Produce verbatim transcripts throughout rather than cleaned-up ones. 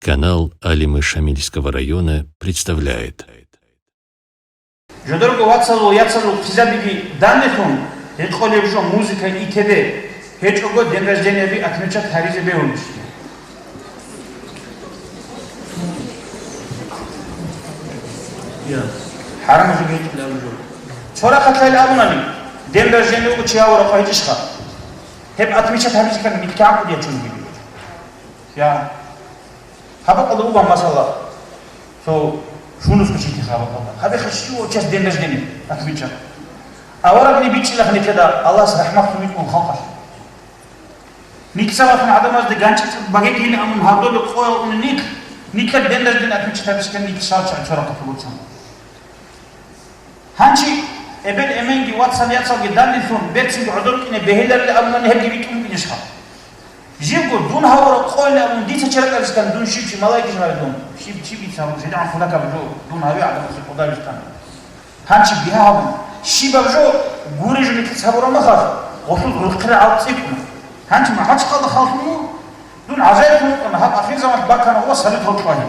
Канал Алимы Шамильского района представляет. Жодорго вацазул, яцазул хъизабиги данделъун, рекъолеб жо музыка итебе гьечӀого день рождениеби отмечать гьаризе бегьулищ? ХӀарамалъуги гьечӀилан жо. Цо рахъалъайилан абунани, день рождения вуго чи гьавураб къвайчӀищха? Гьеб отмечать гьабизе ккани, никлъи гӀакъуди ячун бугеб. Я. Гьаб бакӀалда бугеб масала, цо шунусго чи тиха гьаб бакӀалда. Гьабиха щивав час день рождения отмечать. Аварагни бичӀчӀилаха никеда Аллагьас рахӀмат лъун витӀун халкъалъ. Никсалахун гӀадамазда ганчӀицӀ баге гьин амун гьардоле къоял уни ник, никер день рождения отмечать гьабизе ккани, никсал чагӀи цо рахъалъугоцан. Гьанчи эбел-эменги, вацал-яцалги данделъун, берцинги гӀодор кӀине бегьиларилан абунани, гьебги битӀун букӀинищха? Живго дун гьавураб къойилан абун дица чи ракӀалдасан, дун щив чи, малайги жо гьаве дун. Щиб чи бица гьабун, жидегӀан хъуда гьаб жо, дун гьаве гӀадамазе къвада вистан. Гьанчи бигьа гьабун, щибаб жо гури жо никлъица гьабураб махалъ, гъосул гӀурхъи рагӀал цӀикӀкӀуна. Гьанчи магӀачхъалда халлъун вуго, дун гӀажаиблъун вукӀана, гьаб ахирзаман бакана ва салют гьал чӀваги.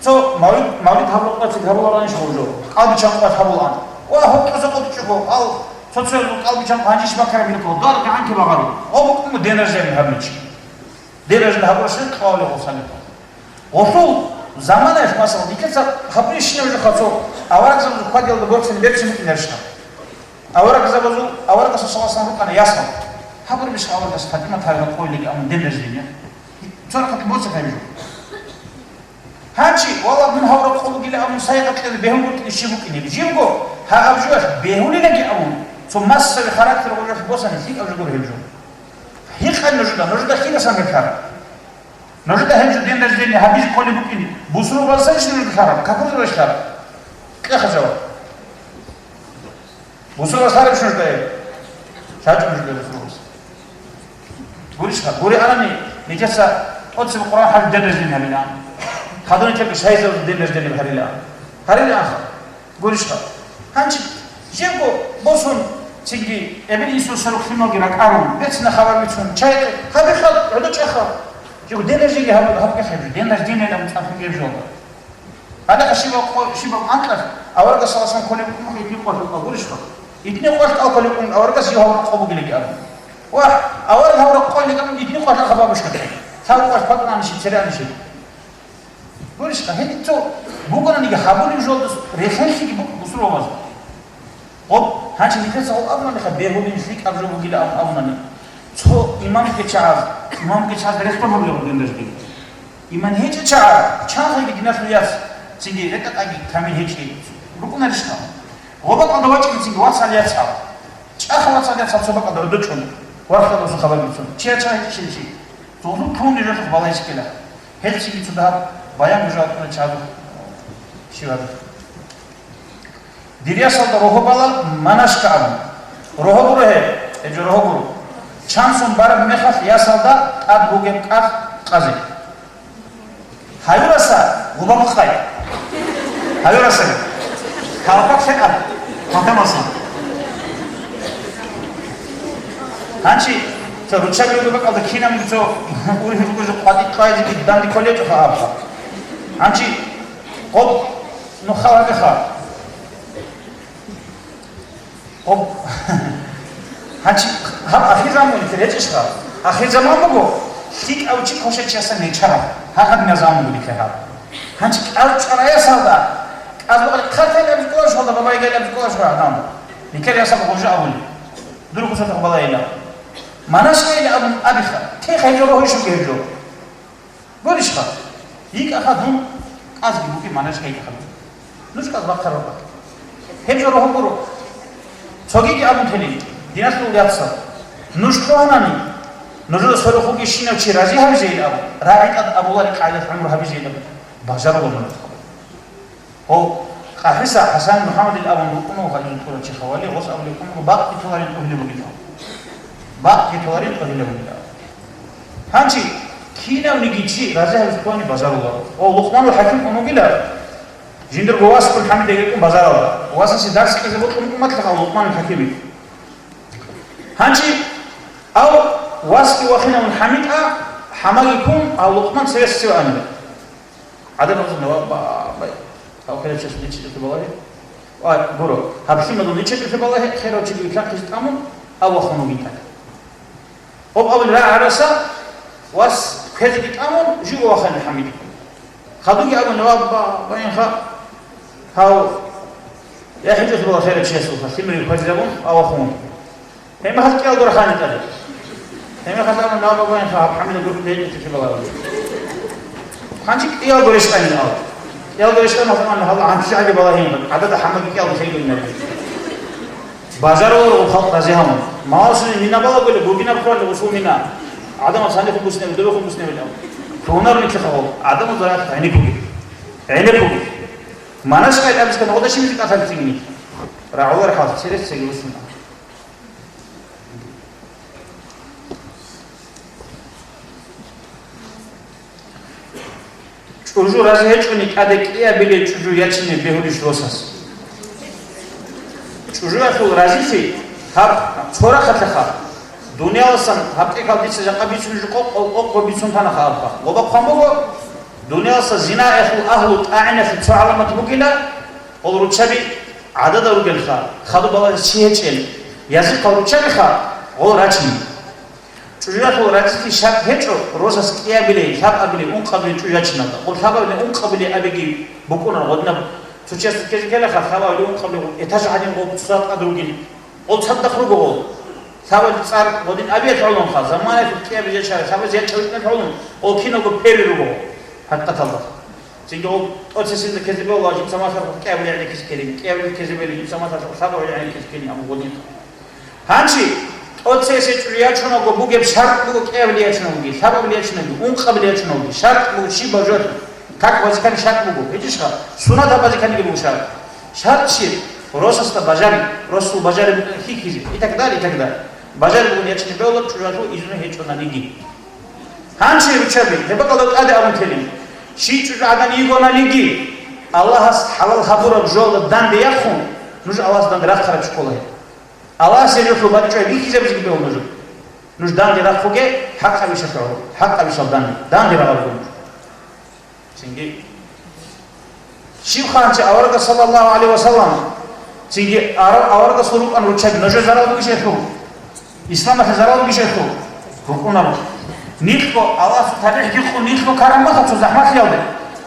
Цо мавлид, мавлид гьабураб къоцид гьабуларанищ гъов жо? КӀалбиччан къват гьабулаан. Ва гьоркьоса къотӀичӀого, ал цо-цоял кӀалбиччан гьанжищ бакараб милкал, дагь гӀанкиб багъару. Гъо букӀунго день рождения гьабичи. День рождения гьабуращин кьвавли гъов салют. Гъосул заманаялъ, масала, дикеца гьабурищинаб жо хъацо, аварагзабазул хьвадиялда борцин берцин букӀинарищха? Аварагзабазул, аварагасул саласан рукӀана ясал. Гьабурабищха аварагас Фатимат гьавила къойилаги амун день рождения? Цо рахъалъ борци гьабижу. Гьанчи, валлагь, мун гьавураб къо бугилан абун, сайгъатӀлъизе бегьун букӀине щиб букӀинеб? Живго гьагъаб жоялъ бегьулинаги абун, цо массави характер гъожалъ босани, лъикӀаб жо гуро гьеб жо. Гьикъа нужеда, нужеда хирасан гьеб лъара? Нужеда гьеб жо день рождения гьабизе кколеб букӀин, бусурбабазда иш нужеда лъараб, капурзабазда лъараб? Кьеха жаваб. Бусурбабаз лъарабищ нужеда гьеб? ЛъачӀо нужеда бусурбабаз. Гурищха, гури анани, нижеца тӀоцебе Къуръан хӀалб день рождения гьабилаан. Хадуни текӀе шайзабазул день рождения гьарилаан. Гьарилаанха. Гурищха. Гьанчи, жего босун, цинги эбел-инсул сверухълъималги ракӀарун, берцина хабар бицун, чай гьабиха, гӀодо чӀаха. Жего день рождения гьаб-, гьаб-, гьаб-, день рождения гьабун цӀалъугеб жолда. Гьале щибаб къо-, щибаб анкьалъ аварагас саласан кколеб букӀун итни къоялъ кӀал гурищха? Итни къоялъ кӀал кколеб букӀун аварагас жив гьавураб къо бугилаги абун. Ва авараг гьавураб къо легабун итни къоялъ хабабушка. Лъаб къоялъ патӀунани щиб, цереани щиб. Гурищха, гьедин цо бугонаниги гьабулеб жолдас рехеллъиги бу-, бусурбабаз. Гъоб, гьанчи нилъеца гъоб абунаниха, бегьулин лъикӀаб жо бугилан абунани. Цо имамги чагӀаз, имамги чагӀаз рехтун гьабулеб гъоб дендажги. Иман гьечӀев чагӀаз, чанхъеги диналъул яц, цинги ретӀа-тӀаги камил гьечӀев рукӀунарищха? Гъоб бакӀалда вачӀинцинги вацал яц гьав. ЧӀаха вацал яц гьав цо бакӀалда гӀодочӀун, вархьалдаса хабар бицун. Чияр чагӀи гьечӀищин чи? Цо гьудул ккун нижалъухъ балайчӀикӀила. Гьелъ цинги цо дагьаб баян бижараб кколел чагӀазухъ щиваб. Дир ясалда рогьо бала манашка абун. Рогьо гуро гьеб, гьеб жо рогьо гуро. Чанцун бараб мехалъ ясалда тӀад бугеб кӀакъ къазе. Гьаюраса гъуба мухъай. Гьаюраса. Калпак лъекъаб. Патамасан. Гьанчи, цо руччаби руго бакӀалда кинаб цо ургьи ругожо къватӀи къайзе данде кколечӀоха абха. Гьанчи, гъоб нухал гьабиха. Гъоб. Гьанчи, гьаб ахир заман бугеб гьечӀищха? Ахир заман буго, лъикӀав чи квешав чиясда нечараб. Гьагъадина заман буго нилъер гьаб. Гьанчи кӀал чӀварай ясалда, кӀал бакъали хъатайилан абизе кӀоларищ, гьалда бабайгайилан абизе кӀоларищ гьагъадин. Нилъер ясалда гъожо абули. Дур гъусатахъ балайилан. Манаш гайилан абун абиха. Те хай жо рогьишуги гьеб жо. Гурищха? ЙикӀаха дун, кӀазги бугеб манаш гьайихъа. Нуж кӀаз бахъараб бакӀ. Гьеб жо рогьо гуро. Цогиги абун телин, диналъул яцал. Нуж лъугьанани, нужеда сорухъ вугищинав чи рази гьабизейин абун, рагӀи тӀад абулареб къайдалъ гӀумру гьабизейин абун, бажаруларо. Гьев КъахӀиса ХӀасан МухӀаммадил абун рукӀуна гьалин тӀурав чи хавали, гъос абулеб букӀуна, бакъги толарин тӀогьилеб бугилан. Бакъги толарин тӀогьилеб бугилан. Гьанчи кинавниги чи рази гьабизе ккани бажаруларо. О, Лукъманул ХӀаким ун вугила, жиндирго васгун ХӀамид гьекъун бажаралда. Васасе дарс кьезе бокьун умматлъа гьав Лукъманул ХӀакими. Гьанчи гьав васги вахинавун ХӀамид а, хӀамаги ккун, гьав Лукъман цевес цеве анила. ГӀадамазул нава ба-, ба-, гьав херав чиясул ничи балагье. Ва гуро, гьаб лъимадул ничи балагье, херав чиги вилълъанхъизе тӀамун, ав вахун вугин тӀад. Гьоб абун рагӀараса, вас квезеги тӀамун, живго вахъана ХӀамид. Хадуги абун, ва ба-, байнха, гьав, я хӀинчӀулъ бала херав чиясулха, лъимаги квезабун, ав вахун. Гьеб мехалъ кӀиялго рахъани тӀаде. Гьеб мехалъ абун, ва ба-, байнха, гьаб ХӀамида гурхӀ гьечӀо чи балагье. Хъанчи кӀиялго рещтӀани ал. КӀиялго рещтӀани ал, гьала гьанчи гьаги балагьин, гӀадада ХӀамидги кӀиялго хӀейгун наби. Бажаруларо халкъ рази гьавун. Маласуни мина балагули, гугинаб хурали гъусул мина. ГӀадамал цадихъ буснеб, дурухъ буснеб. Кунар микьи хавал. ГӀадамал зарагӀат гӀенекуги. ГӀенекуги. Манаш кай абискан гъода шимизи кӀалъали цигини. РагӀулар хӀал, церес цеги бусун. ЧӀужу рази гьечӀони тӀаде кӀиабилей чӀужу ячине бегьулищ росас? ЧӀужуялъул разилъи гьаб цо рахъалъаха. Дунияласан гьаб тӀехьал дица жакъа бицун жо къокъ-, къокъ-, къокъго бицун танаха абха. Гъоба хъван буго, дунияласа зинаялъул агьлу тӀагӀиналъе цо гӀаламат бугила, гъол руччаби гӀадада ругелха, хадуб балагьизе чи гьечӀел, язихъал руччабиха, гъол рачин. ЧӀужуялъул разилъи шартӀ гьечӀо, росас кӀиабилей, лъабабилей, ункъабилей чӀужу ячиналда. Гъол лъабабилей, ункъабилей абиги букӀунар гъодинаб. Цо чиясда ккезе ккелаха, лъабабилей, ункъабилей, этаж гӀадин гъол цо тӀад ругин. Гъол цадахъ руго гъол. Лъабабилей цӀар гъодин абиялъ гӀолонха, заманаялъул кӀиабилей ячара, лъабабилей ячӀа витӀнелъ гӀолон, гъол киналго первый руго гъол, хӀакъикъаталда. Цинги гъол тӀоцесинда ккезе бегьула, жинца малъа кӀиабилей гӀенеккизе ккелин, кӀиабилей ккезе бегьула, жинца малъа лъабабилей гӀенеккизе ккелин, амма гъодин. Гьанчи, тӀоцесей чӀужу ячунаго бугеб шартӀ буго кӀиабилей ячунавги, лъабабилей ячунавги, ункъабилей ячунавги. ШартӀ буго щиб бажулъ, как базикани шартӀ буго, гьечӀищха? Сунат гьаб базиканиги буго шартӀ. ШартӀ щиб? Росасда бажари, росул бажари букӀин хьихьизе, и так далее, и так далее. Бажари бугун ячине бегьула, чӀужуялъул изну гьечӀонаниги. Гьанчи руччаби, гьеб бакӀалда тӀаде абун телин. Щий чӀужу гӀадан йигонаниги, Аллагьас хӀалал гьабураб жоялда данде яхъун, нуж Аллагьас данде рахъараб чӀухъула гьеб. Аллагьас гьеб жоялъул бачӀчӀуяй бихьизабизеги бегьула нуж. Нуж данде рахъуге, хӀакъабищал гӀо-, хӀакъабищал данде, данде рагъарулел нуж. Цинги щиб ханчи аварагас, саллаллагьу гӀалайгьи ва саллам, цинги ара-, аварагасул рукӀан руччаби, нужер зарал бугищ гьелъул? Исламалъе зарал бугищ гьелъул? БукӀунаро. Нилъго, Аллагьасул талихӀ гьикъун нилъго карамаха цо захӀмалъиялде,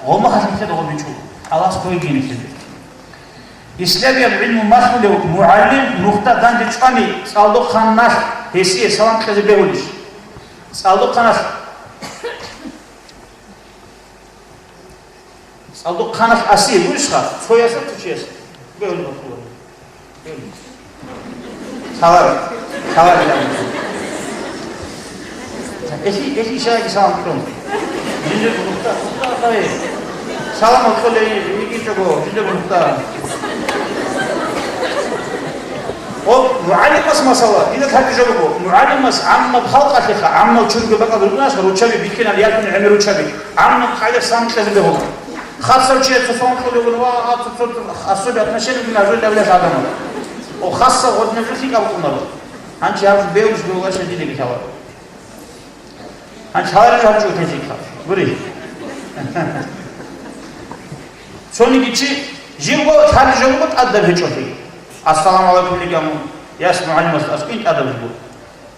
гъомахалъ нилъеда гъоб бичӀо. Аллагьас ккойги нилъеде. Исламияб гӀилму малъулев мугӀалим нухда данде чӀвани, цӀалдохъан налъ гьесие салам кьезе бегьулищ? ЦӀалдохъан налъ, цӀалдохъан налъ асие гурищха? Цоясда цо чияс бегьулеб батула. Халал, халал. Эси, эси шайги салам кьун. Жиндир нухда, нухда хай. Салам алкъулей йигичӀого, жиндир нухда. О, мугӀалимас масала, дида лъади жо буго, мугӀалимас гӀаммаб халкъалъеха, гӀаммал чурги бакӀал рукӀунаша, руччаби бихьинал яхъуни гӀемер руччаби, гӀаммаб къайда салам кьезе бегьула. Хасав чияца салам кьолевгун ва особое отношение гьабулев гьадамал. О, хасав гъодинаб жо лъикӀаб кьунаро. Гьанчи гьаб бегьулищ бегьулаша дида бихьала. Гьанчи гьаларил гьаб чӀухӀезихъа. Гури. Цониги чи, живго лъади жо буго тӀадаб гьечӀолъи. Ассаламу гӀалайкум лигамун, яс мугӀалимас аскӀин тӀадаб жо буго.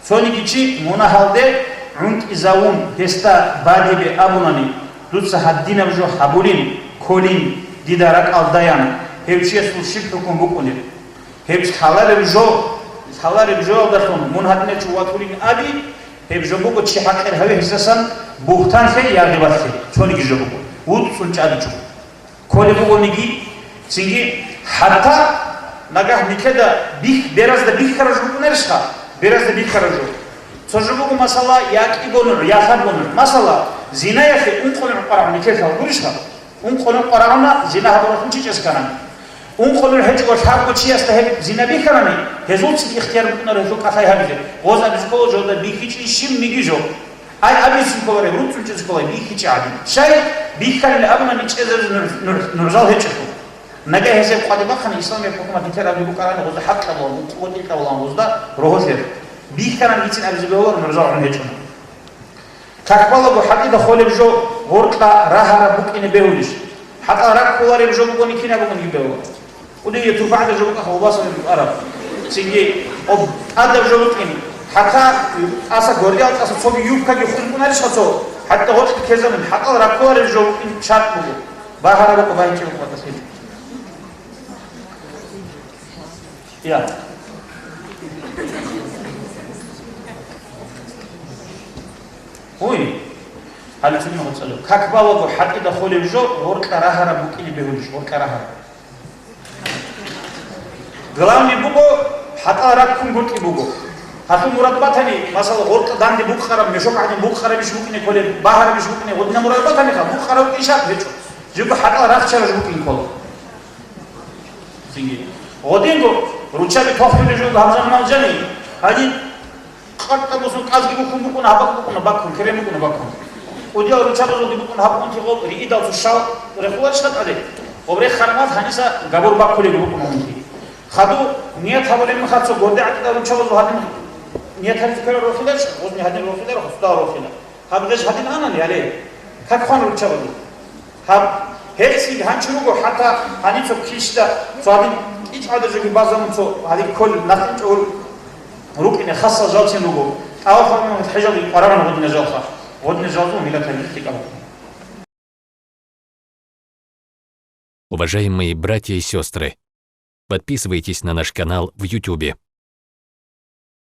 Цониги чи мунагьалде гӀунтӀизавун, гьесда бадибе абунани, дуца гьадинаб жо гьабулин, кколин, дида ракӀалдаян, гьев чиясул щиб хӀукму букӀунеб? Гьеб лъалареб жо, лъалареб жоялдалъун мун гьадинав чи ватулин аби, гьеб жо буго чи хӀакъир гьаве гьесасан бугьтанлъе я гъибатлъе, цониги жо буго, вуцӀцӀун чӀадичӀо. Кколеб бугониги, цинги, хӀатта нагагь нилъеда бих-, беразда бихьараб жо букӀунарищха? Беразда бихьараб жо. Цо жо буго, масала, якӀиго нугӀ, я лъабго нугӀ. Масала, зинаялъе ункъо нугӀ къварагӀун нилъер лъал гурищха? Ункъо нугӀ къварагӀуна, зина гьабуралъун чи чӀезккана. Ункъо нугӀ гьечӀого лъабго чиясда гьеб зина бихьанани, гьезулцин ихтияр букӀунаро гьезул кӀалъай гьабизе. Гъоз абизе ккола, жолда бихьичӀищ щибниги жо. Ай, абицин кколареб, руцӀцӀун чӀезе кколай, бихьичӀи гӀадин. Щай? Бихьанилан абунани чӀезаризе нур-, нур-, нурзал гьечӀелъул. Нагагь гьезие къватӀиб бахъани, исламияб хӀукумат нилъер абизе букӀарани гъозда хӀакъ кьабулан, къотӀи кьабулан гъозда рогьолъе. Бихьанани гьецин абизе бегьуларо, нурзал гӀун гьечӀони. Как балаго хӀатӀида холеб жо гъоркьа рагьараб букӀине бегьулищ? ХӀатӀал раккулареб жо бугони кинаб бугониги бегьула. КӀудияб турпагӀда жо букӀа хавбасани букӀараб. Цинги об тӀадаб жо букӀин. ХӀатта аса гвардиялцаса цоги юбкаги хутӀунарищха цо? ХӀатта гъоркье ккезабун, хӀатӀал раккулареб жо букӀин шарт буго. Багьараб букӀа, багьичӀеб букӀа, тасбихӀ. Я. Уй. Гьале цугин гъоцӀалев. Как балаго хӀатӀида холев жо, гъоркьа рагьараб букӀине бегьулищ, гъоркьа рагьараб. Главный буго, хӀатӀал раккун гуртӀи буго. Гьалъул мурад батани, масала, гъоркьа данде букъараб, мешок гӀадин букъарабищ букӀине кколеб, багьарабищ букӀине, гъодина мурад батаниха, букъараб букӀин шарт гьечӀо. Живго хӀатӀал рахчараб жо букӀин ккола. Цинги. Гъодинго руччаби тохлъулел жо гьаб заманалъ жани, гьадин къартӀа босун кӀазги бухьун букӀуна, гьаб бакӀ букӀуна баккун, керен букӀуна баккун. КӀудиял руччабазулги букӀуна гьаб унти гъоб риидал цо щал рехуларищ тӀаде? Гъоб рехараб мехалъ гьаниса габур баккулеб букӀуна унти. Хадув ният гьабулеб мехалъ цо гварде гӀатӀидал руччабазул гьадин ният гьабизе кколел рохиларищ, гъозни гьадин рохилар, хъусдал рохила. Гьаб гъеж гьадин анани, гьале, как хъван руччабазул? Гьаб, гьелъ цинги гьанчи руго, хӀатта гьаниб цо килщда, цо гьадин кӀичӀ гӀадажаги базамун цо гьадин кколел накъинчӀого рукӀине хасал жалцин руго, тӀаваф гьабун хӀежалги къварагӀун гъодина жалха, гъодина жалзул миллаталги лъикӀаб. Уважаемые братья и сестры, подписывайтесь на наш канал в Ютубе.